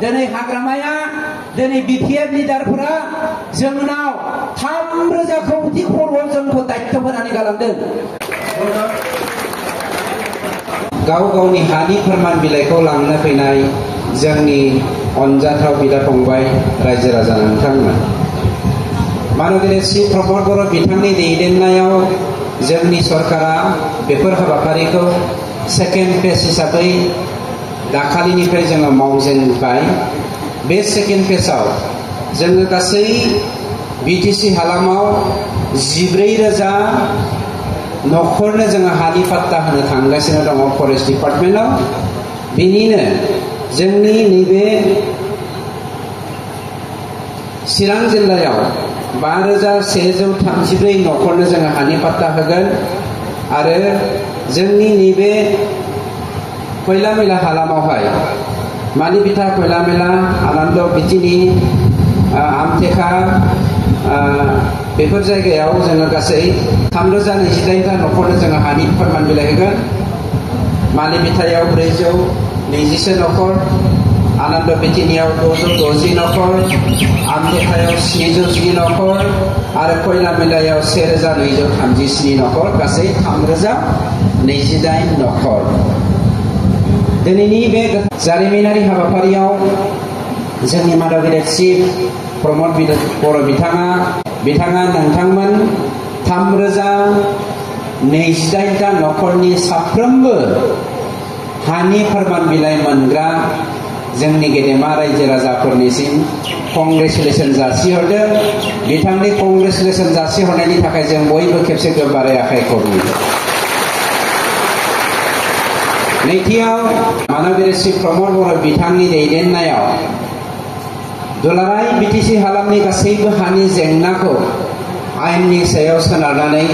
दिनै हाग्रामाया दिनै बिपिएफ लिडारफोरा जोंनाव 3,000 कोटी खर'आव जोंखौ दायित्व होनानै गालांदों। गाव गावनि हानि फोरमान बिलाइखौ लांनो फैनाय जोंनि अनजाथाव बिदा फंबाय रायजो राजा नोंथांमोन, माननीय श्री प्रमोद बर' बिथांनि दैदेननायाव जोंनि सरकारा बेफोर हाबाफारिखौ सेकेन्ड फेज हिसाबै दाखालिनिफ्राय जोङो मावजेनबाय। बे सेकेन्ड फेजआव जोङो गासै बिटिसि हालामाव 14,000 न'खरनो जोङो हानि पाट्टा होनो थांगासिनो दङ फरेस्ट डिपार्टमेन्टआव। बिनिनो जोंनि नैबे चिरां जिल्लायाव 5,134 न'खरनो जोङो हानि पाट्टा होगोन आरो जोंनि नैबे खैलामैला हालामावहाय मालिबिथा खैलामैला आनन्द बिटिनि आमथेखा बेफोर जायगायाव जोङो गासै 3,028 न'खरनो जोङो हानि फोरमान बिलाइ होगोन। मालिबिथायाव 420 न'खर, आनन्द बिटिनियाव 260 न'खर, आमथेखायाव 710 न'खर आरो खैलामैलायाव 1,237 न'खर, गासै 3,028 न'खर। दिनैनि बे जारिमिनारि हाबाफारियाव जोंनि माननीय श्री प्रमोद बर' बिथाङा नोंथांमोन 3,028 न'खरनि साफ्रोमबो हानि फोरमान बिलाइ मोनग्रा जोंनि गेदेमा रायजो राजाफोरनिसिम कंग्रेचुलेसन जासिहरदों। बिथांनि कंग्रेचुलेसन जासिहरनायनि थाखाय जों बयबो खेबसे गोबारै आखाइ खबयो। नैथियाव माननीय श्री प्रमोद बर' बिथांनि दैदेननायाव दुलाराय बिटिसि हालामनि गासैबो हानि जेंनाखौ आयेननि सायाव सोनारनानै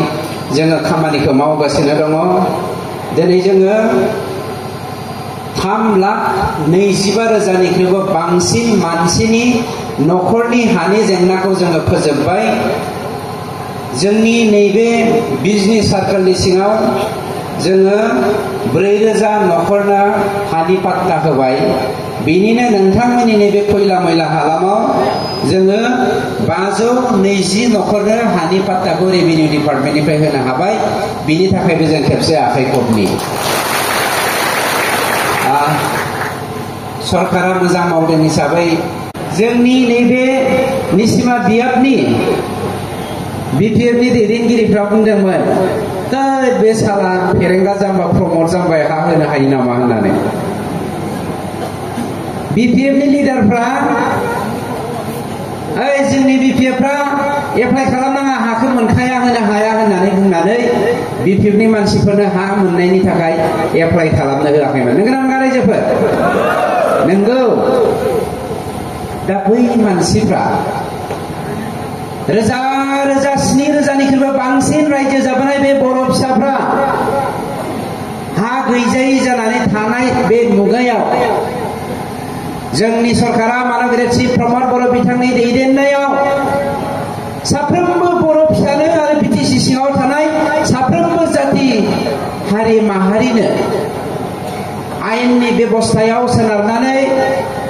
जोङो खामानिखौ मावगासिनो दङ। दिनै जोङो 3,25,000निख्रुइबो बांसिन मानसिनि न'खरनि हानि जेंनाखौ जोङो फोजोबबाय। जोंनि नैबे बिजनेस सार्कलनि सिङाव जोङो 4,000 न'खरनो हानि पाट्टा होबाय। बिनिनो नोंथांमोननि नैबे खैलामैला हालामाव जोङो 520 न'खरनो हानि पाट्टाखौ रेभिनिउ डिपार्टमेन्टनिफ्राय होनो हाबाय। बिनि थाखायबो जों खेबसे आखाइ खबनि। सरकारा मोजां मावदों हिसाबै जोंनि नैबे निसिमा बियाबनि बिपिएफनि दैदेनगिरिफ्रा बुंदोंमोन, बे साला फेरेंगा जाम्बा प्रमोद जाम्बाय हा होनो हायो नामा होननानै। बिपिएफनि लिडारफ्रा जोंनि बिपिएफफ्रा एप्लाइ खालामनाङा, हाखौ मोनखाया, होनो हाया होननानै बुंनानै बिपिएफनि मानसिफोरनो हा मोननायनि थाखाय एप्लाइ खालामनो होआखैमोन। नंगौना नङा रायजोफोर? नंगौ। दा बै मानसिफ्रा 7,000निख्रुइबो बांसिन रायजो जाबोनाय बे बर' फिसाफ्रा हा गैजायै जानानै थानाय बे मुगायाव जोंनि सरकारा माननीय श्री प्रमोद बर' बिथांनि दैदेननायाव साफ्रोमबो बर' फिसानो आरो बिटिसि सिङाव थानाय साफ्रोमबो जाति हारि माहारिनो आयेननि बेबस्थायाव सोनारनानै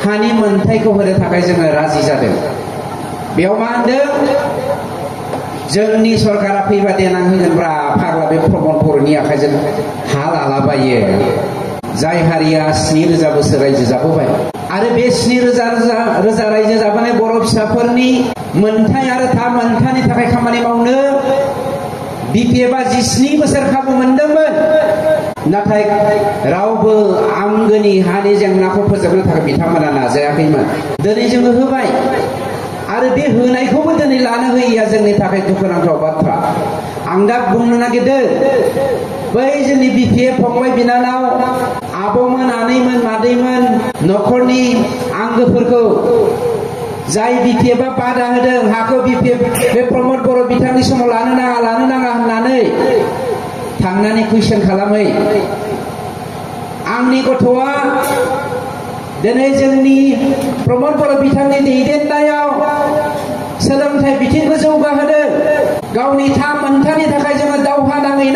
हानि मोनथायखौ होनो थाखाय जोङो राजि जादों। बेयाव मा होनदों? जोंनि सरकारा फैबा देनां होगोनब्रा फाग्ला बे प्रमोद बर'नि आखाइजों हा लालाबायो। जाय हारिया 7,000 बोसोर रायजो जाबोबाय आरो बे 7,000 रायजो जाबोनाय बर' फिसाफोरनि मोनथाय आरो मोनथायनि थाखाय खामानि मावनो बिपिएफआ 17 बोसोर खाबु मोनदोंमोन। नाथाय रावबो आंगोनि हानि जेंनाखौ फोजोबनो थाखाय बिथांमोना नाजायाखैमोन। दिनै जोङो होबाय आरो बे होनायखौबो दिनै लानो होयैया जोंनि थाखाय दुखुनांथाव बाथ्रा। आं दा बुंनो नागिरदों, बै जोंनि बिपिएफ फंबाय बिनानाव आबौमोन, आनैमोन, मादैमोन, न'खरनि आंगोफोरखौ जाय बिपिएफआ बादा होदों हाखौ बिपिएफ बे प्रमोद बर' बिथांनि समाव लानो नाङा होननानै थांनानै कुइसन खालामै। आंनि गथ'आ दिनै जोंनि प्रमोद बर' बिथांनि दैदेननायाव सोलोंथाइ बिथिंखौ जौगाहोदों। गावनि मोनथायनि थाखाय जोङो दावहा नाङै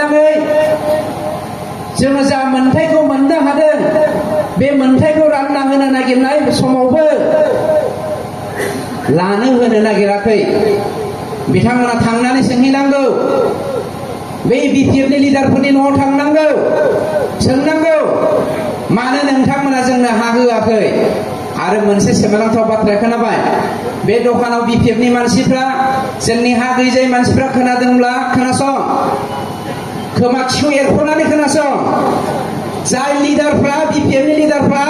जोङो जा मोनथायखौ मोननो हादों बे मोनथायखौ रानना होनो नागिर नागिरनाय समावबो लानो होनो नागिराखै बिथांमोना थांनानै सोंहैनांगौ बै बिपिएफनि लिडारफोरनि न'आव थांनांगौ सोंनांगौ मानो नोंथांमोना जोंनो हा होआखै आरो मोनसे सोमोनांथाव बाथ्राया खोनाबाय बे दखानाव बिपिएफनि मानसिफ्रा जोंनि हा गैजायै मानसिफ्रा खोनादोंब्ला खोनासं खोमा खिखौ एरख'नानै खोनासं जाय लिडारफ्रा बिपिएफनि लिडारफ्रा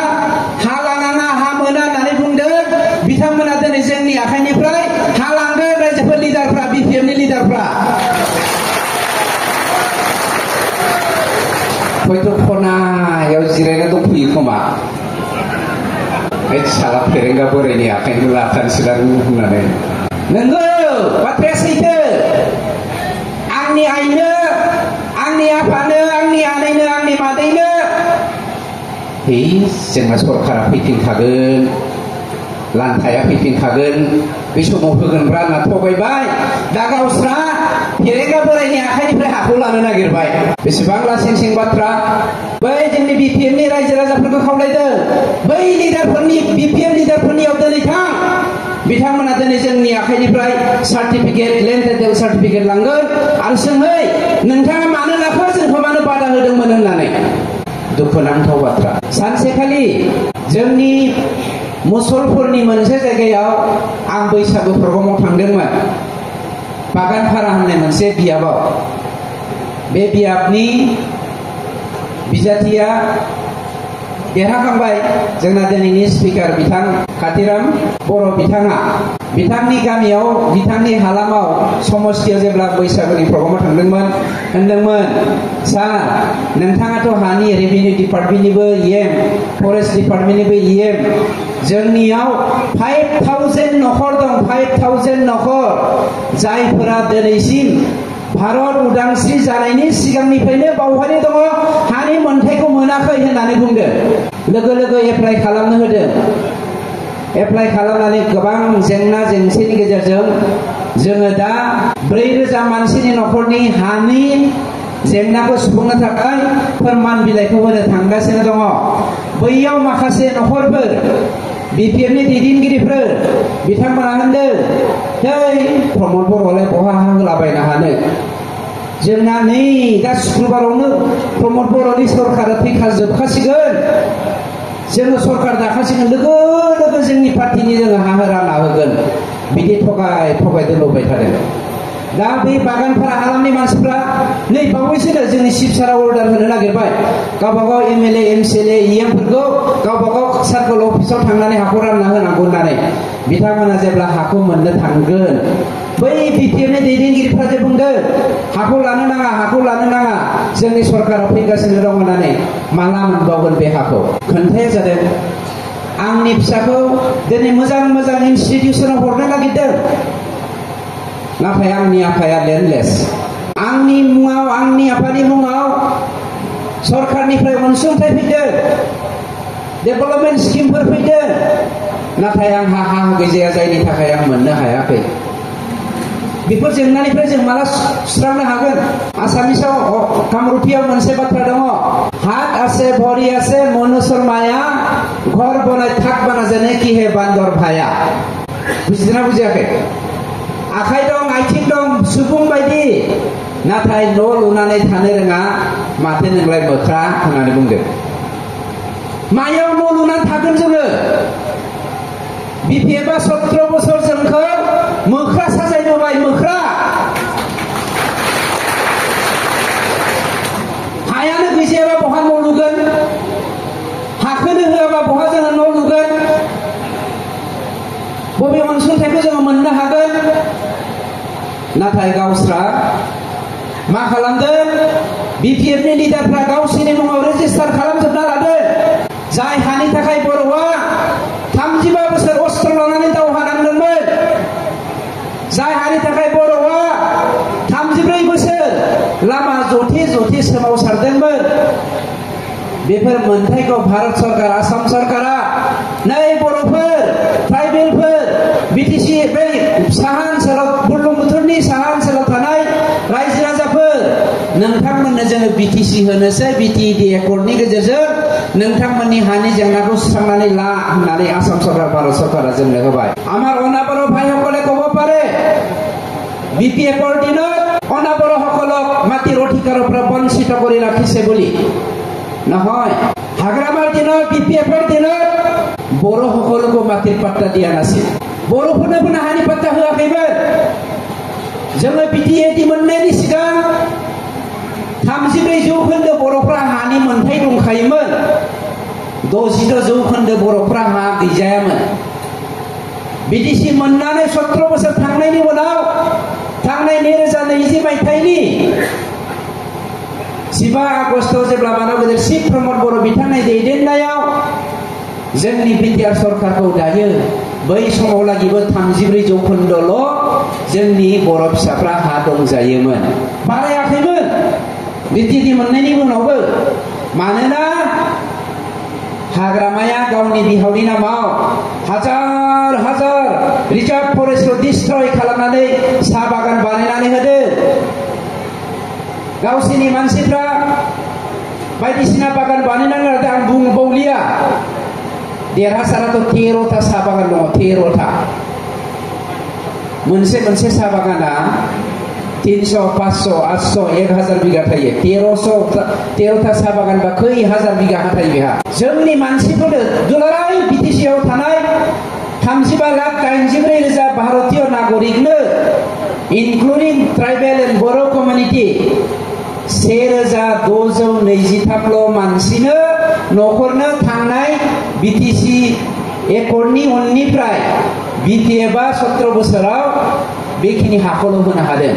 हा लानाङा हा मोना होननानै बुंदों बिथांमोना दिनै जोंनि आखाइनिफ्राय हा लांदों रायजोफोर लिडारफ्रा बिपिएफनि लिडारफ्रा हयथ' खनायाव जिरायना दंफैयो खोमा साला फेरेंगा बोरायनि आखाइखौ लाथारनोसैदां होननानै नंगौ बाथ्राया सैथो आंनि आइनो आंनि आफानो आंनि आनैनो आंनि मादैनो जोंना सरकारा फैफिनखागोन लान्थाया फैफिनखागोन बे समाव होगोनब्रा होनना थगायबाय दा गावस्रा फेरेंगा बोरायनि आखाइनिफ्राय हाखौ लानो नागिरबाय बेसेबां लासिं बाथ्रा बै जोंनि बिपिएफनि रायजो राजाफोरखौ खावलायदों बै लिडारफोरनि बिपिएफ लिडारफोरनियाव दिनै थां बिथांमोना दिनै जोंनि आखाइनिफ्राय सार्टिफिकेट लेन्ड टाइटेल सार्टिफिकेट लांगोन आरो सोंहै नोंथाङा मानो लाखो जोंखौ मानो बादा होदोंमोन होननानै दुखुनांथाव बाथ्रा सानसेखालि जोंनि मुसलपुरनि मोनसे जायगायाव आं बैसागु प्रग्रामाव थांदोंमोन बागानपारा होननाय मोनसे बियाबाव बे बियाबनि बिजाथिया देरहाखांबाय जोंना दिनैनि स्पिकार बिथां कातिराम बर' बिथाङा बिथांनि गामियाव बिथांनि हालामाव समस्तियाव जेब्ला बैसागुनि प्रग्रामाव थांदोंमोन होनदोंमोन सार नोंथाङाथ' हानि रेभिनिउ डिपार्टमेन्टनिबो इएम फरेस्ट डिपार्टमेन्टनिबो इएम जोंनियाव 5000 नखर दं 5000 नखर जायफोरा दिनैसिम भारत उदांस्रि जानायनि सिगांनिफ्रायनो बावहायनो दङ हानि मोनथायखौ मोनाखै होननानै बुंदों लोगो लोगो एप्लाइ खालामनो होदों एप्लाइ खालामनानै गोबां जेंना जेंसिनि गेजेरजों जोङो दा 4000 मानसिनि नखरनि हानि जेंनाखौ सुफुंनो थाखाय फोरमान बिलाइखौ होनो थांगासिनो दङ बैयाव माखासे नखरफोर बिपिएफनि दैदेनगिरिफोर बिथांमोना होनदों प्रमद बर'आलाय बहा हा होलाबायनो हानो जोंना नै दा शुक्रबारावनो प्रमद बर'नि सरकारा फैखाजोबखासिगोन जोङो सरकार दाखासिगोन लोगो लोगो जोंनि पार्टिनि जोङो हा रानना होगोन बिदि थगाय दोनबोबाय थादों दा बे बागानपारा हालामनि मानसिफ्रा नै बावैसोनो जोंनि चिफ सारा अर्डार होनो नागिरबाय गावबागाव एमएलए एमसिएलए इएमफोरखौ गावबागाव सार्कल अफिसाव थांनानै हाखौ रानना होनांगौ होननानै बिथांमोना जेब्ला हाखौ मोननो थांगोन बै बिपिएफनि दैदेनगिरिफ्रा जे बुंदों हाखौ लानो नाङा जोंनि सरकारा फैगासिनो दं होननानै माला मोनबावगोन बे हाखौ खोन्थाया जादों आंनि फिसाखौ दिनै मोजां इनस्टिटिउसनाव हरनो नागिरदों नाथाय आंनि आफाया लेन्डलेस आंनि मुङाव आंनि आफानि मुङाव सरकारनिफ्राय अनसुंथाइ फैदों डेभेलपमेन्ट स्किमफोर फैदों नाथाय आंहा हा गैजाया जायनि थाखाय आं मोननो हायाखै बेफोर जेंनानिफ्राय जों माला सुस्रांनो हागोन आसामिसाव कामरुपियाव मोनसे बाथ्रा दङ हात আছে भरि আছে मनुष्यर माया घर बनाय थाक बानाजेने कि हे बान्दर भाया बुजिदोंना बुजियाखै आखाइ दं आथिं दं सुबुं बायदि नाथाय न' लुनानै थानो रोङा माथो नोंलाय मोख्रा होननानै बुंदों मायाव न' लुनानै थागोन जोङो बिपिएफआ 17 बोसोर जोंखौ मोख्रा साजायबोबाय मोख्रा हायानो गैजायाबा बहा न' लुगोन हाखौनो होआबा बहा जोङो न' लुगोन बबे अनसुंथाइखौ जोङो मोननो हागोन नाथाय गावस्रा मा खालामदों बिपिएफनि लिडारफ्रा गावसोरनि मुङाव रेजिस्टार खालामजोबना लादों जाय हानि थाखाय बर'आ 35 बोसोर अस्त्र लानानै दावहा नांदोंमोन जाय हानि थाखाय बर'आ 34 बोसोर लामा जथे सोमावसारदोंमोन बेफोर मोनथायखौ भारत सरकार आसाम सरकारा नै बर'फोर ट्राइबेलफोर बिटिसि बै साहा ओनसोलाव बुरलुंबुथुरनि साहा ओनसोलाव थानाय रायजो राजाफोर नोंथांमोननो जोङो बिटिसि होनोसै बिटिइडि एकर्डनि गेजेरजों नोंथांमोननि हानि जेंनाखौ सुस्रांनानै ला होननानै आसाम सरकार भारत सरकारा जोंनो होबाय আমাৰ অনাবৰো ভাইসকলে ক'ব পাৰে বিপিএফৰ দিনত অনাবৰোসকলক মাটিৰ অধিকাৰৰ পৰা বঞ্চিত কৰি ৰাখিছে বুলি নহয় হাগ্ৰামাৰ দিনত বিপিএফৰ দিনত বড়োসকলকো মাটিৰ পাট্টা দিয়া নাছিল বড়োफोरनो हानि पाट्टा होआखैमोन जोङो बिटिएडि मोननायनि सिगां 34 जौखोन्दो बर'फ्रा हानि मोनथाय दंखायोमोन 66 जौखोन्दो बर'फ्रा हा गैजायामोन बिटिसि मोननानै 17 बोसोर थांनायनि उनाव थांनाय 2020 मायथाइनि 15 आगस्टआव जेब्ला मानव गेदेर सि प्रमद बर' बिथांनि दैदेननायाव जोंनि बिटिआर सरकारखौ दायो बै समाव लागिबो 34 जौखोन्दोल' जोंनि बर' फिसाफ्रा हा दंजायोमोन बारायाखैमोन बिटिएडि मोननायनि उनावबो मानोना हाग्रामाया गावनि बिहावनि नामाव हाजार हाजार रिजार्भ फरेस्टखौ डिस्ट्रय खालामनानै साहा बागान बानायनानै होदों गावसिनि मानसिफ्रा बायदिसिना बागान बानायनानै होदों आं बुंबावलिया देरहासाराथ' 13था साहा बागान दङ 13था मोनसे मोनसे साहा बागाना 300, 500, 800, 1000 बिगा थायो 13था साहा बागान बा खै हाजार बिगा हा थायो बेहा जोंनि मानसिफोरनो दुलाराय बिटिसिआव थानाय 35,84,000 भारतीय नागरिकनो including tribal and Bodo' community 1623ल' मानसिनो न'खरनो थांनाय बिटिसि एकर्डनि उननिफ्राय बिटिएफआ 17 बोसोराव बेखिनि हाखौल' होनो हादों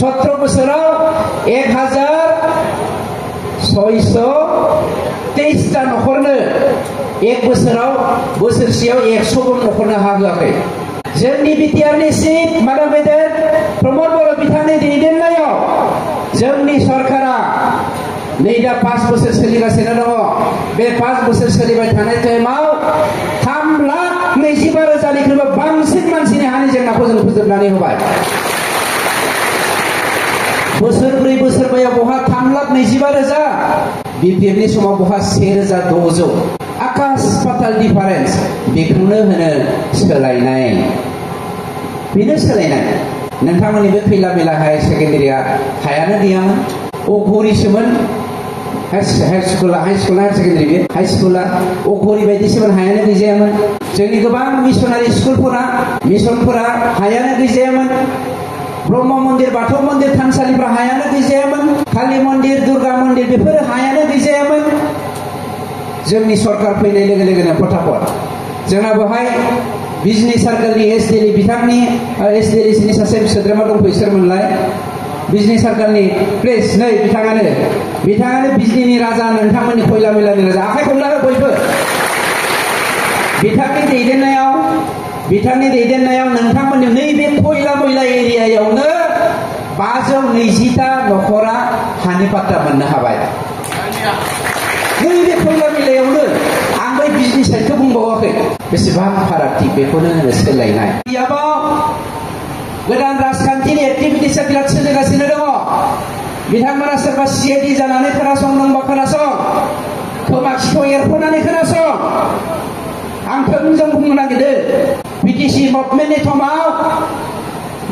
17 बोसोराव 1623टा न'खरनो एक बोसोराव बोसोरसेयाव 100 न'खरनो हा होआखै जोंनि बिटिआरनि चिफ मानव गेदेर प्रमद बर' बिथांनि दैदेननायाव जोंनि सरकारा नै दा 5 बोसोर सोलिगासिनो दङ बे 5 बोसोर सोलिबाय थानाय टाइमाव 3,25,000निख्रुइबो बांसिन मानसिनि हानि जेंनाखौ जों फोजोबनानै होबाय बोसोरब्रै बोसोरबायाव बहा 3,25,000 बिपिएफनि समाव बहा 1,600 आकाश पाताल डिफारेन्स बेखौनो होनो सोलायनाय बेनो सोलायनाय नोंथांमोननि बे खैला मेला हायार सेकेन्डारिया हायानो गैयामोन अघरिसोमोन हाई स्कुला हायार सेकेन्डारि बे हाई स्कुला अघरि बायदिसोमोन हायानो गैजायामोन जोंनि गोबां मिशनारि स्कुलफोरा मिशनफोरा हायानो गैजायामोन ब्रह्म मन्दिर बाथौ मन्दिर थानसालिफ्रा हायानो गैजायामोन कालि मन्दिर दुर्गा मन्दिर बेफोर हायानो गैजायामोन जोंनि सरकार फैनाय लोगो लोगोनो फटाफट जोंना बेवहाय बिजनि सार्कलनि एसडिएलि बिथांनि एसडिएलिनि सासे सोद्रोमा दंफैयो सोरमोनलाय बिजनि सार्कलनि प्लेस नै बिथाङानो बिजनिनि राजा नोंथांमोननि खयला मेलानि राजा आखाइ हमना हो बयबो बिथांनि दैदेननायाव नोंथांमोननि नैबे खयला मैला एरियायावनो 520टा न'खरा हानि पाट्टा मोननो हाबाय नैबे खयला मेलायावनो आं बै बिजनि साइडखौ बुंबावाखै बेसेबां फारागथि बेखौनो होनो सोलायनाय गोदान राजखान्थिनि एक्टिभिटिसआ बिराद सोलिगासिनो दङ बिथांमोना सोरबा सिआइडि जानानै खोनासंदोंबा खोनासं खोमा खिखौ एरख'नानै खोनासं आं थोंजों बुंनो नागिरदों बिटिसि मुभमेन्टनि समाव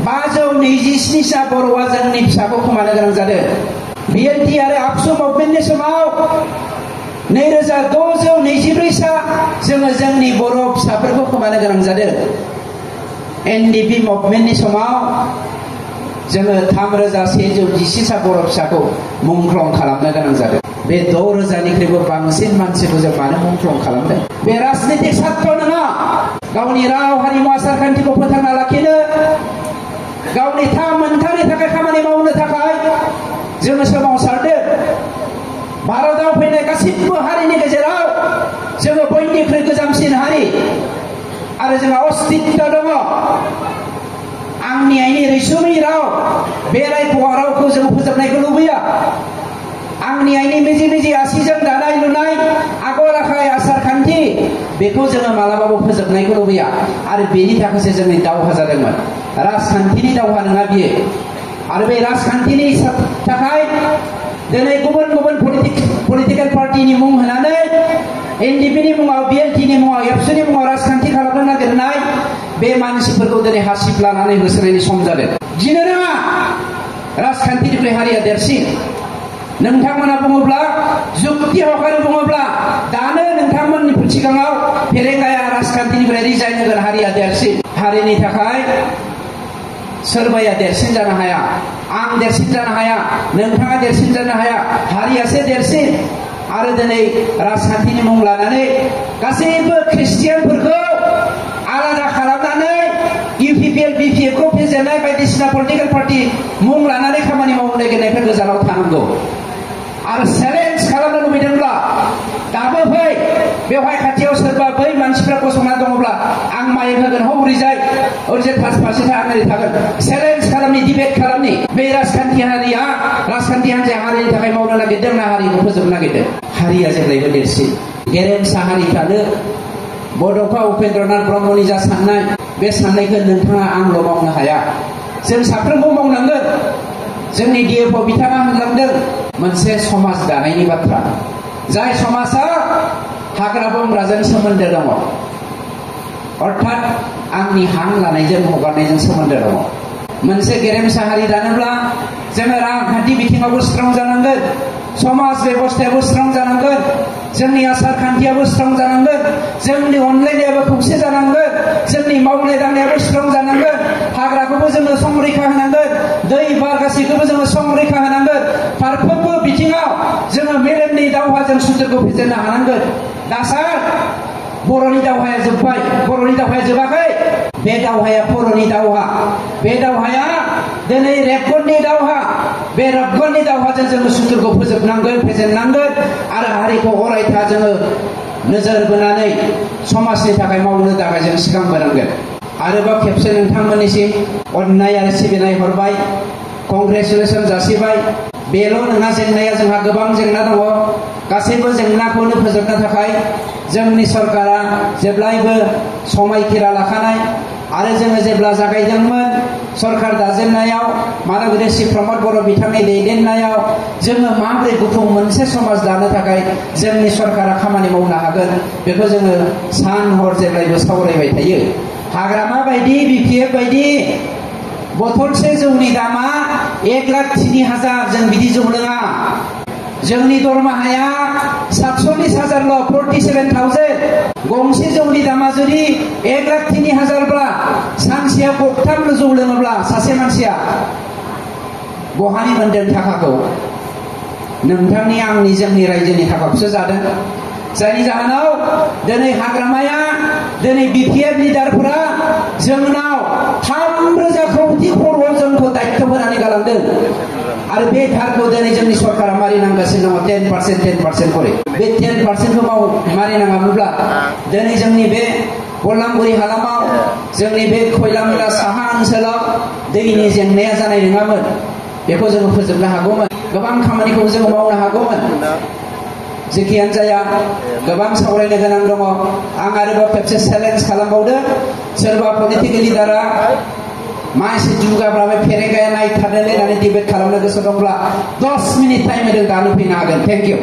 527सा बर'आ जोंनि फिसाखौ खोमानो गोनां जादों बिएनटि आरो आबसु मुभमेन्टनि समाव 2624सा जोङो जोंनि बर' फिसाफोरखौ खोमानो गोनां जादों एनडिपि मुभमेन्टनि समाव जोङो 3117सा बर' फिसाखौ मुंख्लं खालामनो गोनां जादों बे 6000निख्रुइबो बांसिन मानसिखौ जों मानो मुंख्लं खालामदों बे राजनीतिक सात्र नङा गावनि राव हारिमु आसार खान्थिखौ फोथांना लाखिनो गावनि मोनथायनि थाखाय खामानि मावनो थाखाय जोङो सोमावसारदों भारताव फैनाय गासिबो हारिनि गेजेराव जोङो बयनिख्रुइ गोजामसिन हारि आरो जोंहा अस्तित्व दङ आंनि आइनि रैसुमै राव बे रायख'वा रावखौ जों फोजोबनायखौ लुबैया आंनि आइनि मिजि मिजि आसिजों दानाय लुनाय आगर आखाइ आसार खान्थि बेखौ जोङो मालाबाबो फोजोबनायखौ लुबैया आरो बेनि थाखायसो जोंनि दावहा जादोंमोन राजखान्थिनि दावहा नङा बियो आरो बे राजखान्थिनि थाखाय दिनै गुबुन गुबुन पलिटिकेल पार्टिनि मुं होनानै एनडिपिनि मुङाव बिएलटिनि मुङाव एबसुनि मुङाव राजखान्थि खालामनो नागिरनाय बे मानसिफोरखौ दिनै हासिब लानानै होसोनायनि सम जादों। गिनो नाङा, राजखान्थिनिफ्राय हारिया देरसिन। नोंथांमोना बुङोब्ला, जुक्ति हखारै बुङोब्ला दानो नोंथांमोननि सिगाङाव फेरेंगाया राजखान्थिनिफ्राय रिजाइन होगोन। हारिया देरसिन। हारिनि थाखाय सोरबाया देरसिन जानो हाया, आं देरसिन जानो हाया, नोंथाङा देरसिन जानो हाया, हारियासो देरसिन। आरो दिनै राजखान्थिनि मुं लानानै गासैबो ख्रिस्टियानफोरखौ आलादा खालामनानै इउपिपिएल बिपिएफखौ फेजेननाय बायदिसिना पलिटिकेल पार्टी मुं लानानै खामानि मावनो नागिरनायफ्रा गोजानाव थानांगौ। आरो चेलेन्ज खालामनो लुबैदोंब्ला दाबो फै, बेवहाय खाथियाव सोरबा बै मानसिफ्रा गसंना दङब्ला आं माइक होगोन, ओरैजाय फारसे आं ओरै थागोन। चेलेन्ज खालामनि, डिबेट खालामनि। बे राजखान्थि हान्जाया हारिनि थाखाय मावनो नागिरदों ना हारिखौ फोजोबनो नागिरदों? हारिया जेब्लायबो देरसिन। गेरेमसा हारिफ्रानो बड'फा उपेन्द्रनाथ ब्रह्मनि जा साननाय, बे साननायखौ नोंथाङा आंल' मावनो हाया, जों साफ्रोमबो मावनांगोन। जोंनि डिएफअ बिथाङा होनलांदों मोनसे समाज दानायनि बाथ्रा, जाय समाजा हाग्रा बंग्राजों सोमोन्दो दङ, अर्थात आंनि हां लानायजों हगारनायजों सोमोन्दो दङ। मोनसे गेरेमसा हारि दानोब्ला जोङो रांखान्थि बिथिङावबो स्ट्रं जानांगोन, समाज बेबस्थायाबो स्ट्रं जानांगोन, जोंनि आसार खान्थियाबो स्ट्रं जानांगोन, जोंनि अनलायनायाबो खौसे जानांगोन, जोंनि मावनाय दांनायाबो स्ट्रं जानांगोन, हाग्राखौबो जोङो संरैखा होनांगोन, दै बार गासैखौबो जोङो संरैखा होनांगोन। फारफ्रोमबो बिथिङाव जोङो मेलेमनि दावहाजों सुथुरखौ फेजेननो हानांगोन। दासार बर'नि दावहाया जोब्बाय, बर'नि दावहाया जोबाखै। बे दावहाया बर'नि दावहा, बे दावहाया दिनै रेबगननि दावहा। बे रेबगननि दावहाजों जोङो सुथुरखौ फोजोबनांगोन, फेजेननांगोन आरो हारिखौ अरायथा जोङो नोजोर बोनानै समाजनि थाखाय मावनो थाखाय जों सिगांबोनांगोन। आरोबाव खेबसे नोंथांमोननिसिम अननाय आरो सिबिनाय हरबाय, कंग्रेसुलेसन जासिबाय। बेल' नङा, जेंनाया जोंहा गोबां जेंना दङ। गासैबो जेंनाखौनो फोजोबनो थाखाय जोंनि सरकारा जेब्लायबो समायखिरा लाखानाय। आरो जोङो जेब्ला जागायदोंमोन सरकार दाजेननायाव, माननीय श्री प्रमद बर' बिथांनि दैदेननायाव जोङो माबोरै गुफुं मोनसे समाज दानो थाखाय जोंनि सरकारा खामानि मावनो हागोन, बेखौ जोङो सान हर जेब्लायबो सावरायबाय थायो। हाग्रामा बायदि, बिपिएफ बायदि बथलसे जौनि दामा 1,03,000, जों बिदि जौ लोङा। जोंनि दरमाहाया 47,000ल', 47,000। गंसे जौनि दामा जुदि 1,03,000 ब्ला सानसेयाव गथाम जौ लोङोब्ला सासे मानसिया बहानि मोनदों थाखाखौ? नोंथांनि, आंनि, जोंनि रायजोनि थाखाखौसो जादों। जायनि जाहोनाव दिनै हाग्रामाया, दिनै बिपिएफ लिडारफोरा जोंनाव 3,000 कोटी खर'आव जोंखौ दायित्व होनानै गालांदों। आरो बे धारखौ दिनै जोंनि सरकारा मारिनांगासिनो दङ 10% करे। बे 10%खौ मारिनाङामोनब्ला दिनै जोंनि बे बलांगुरि हालामाव, जोंनि बे खयलामला साहा ओनसोलाव दैनि जेंनाया जानाय नङामोन। बेखौ जोङो फोजोबनो हागौमोन, गोबां खामानिखौ जोङो मावनो हागौमोन। जेखियानो जाया, गोबां सावरायनो गोनां दङ। आं आरोबाव खेबसे चेलेन्ज खालामबावदों, सोरबा पलिटिकेल लिडारा मानसि दुगाब्लाबो फेरेंगाया नायथारनो होननानै डिबेट खालामनो गोसो दंब्ला 10 मिनिट टाइम होदों, दानो फैनो हागोन। Thank you.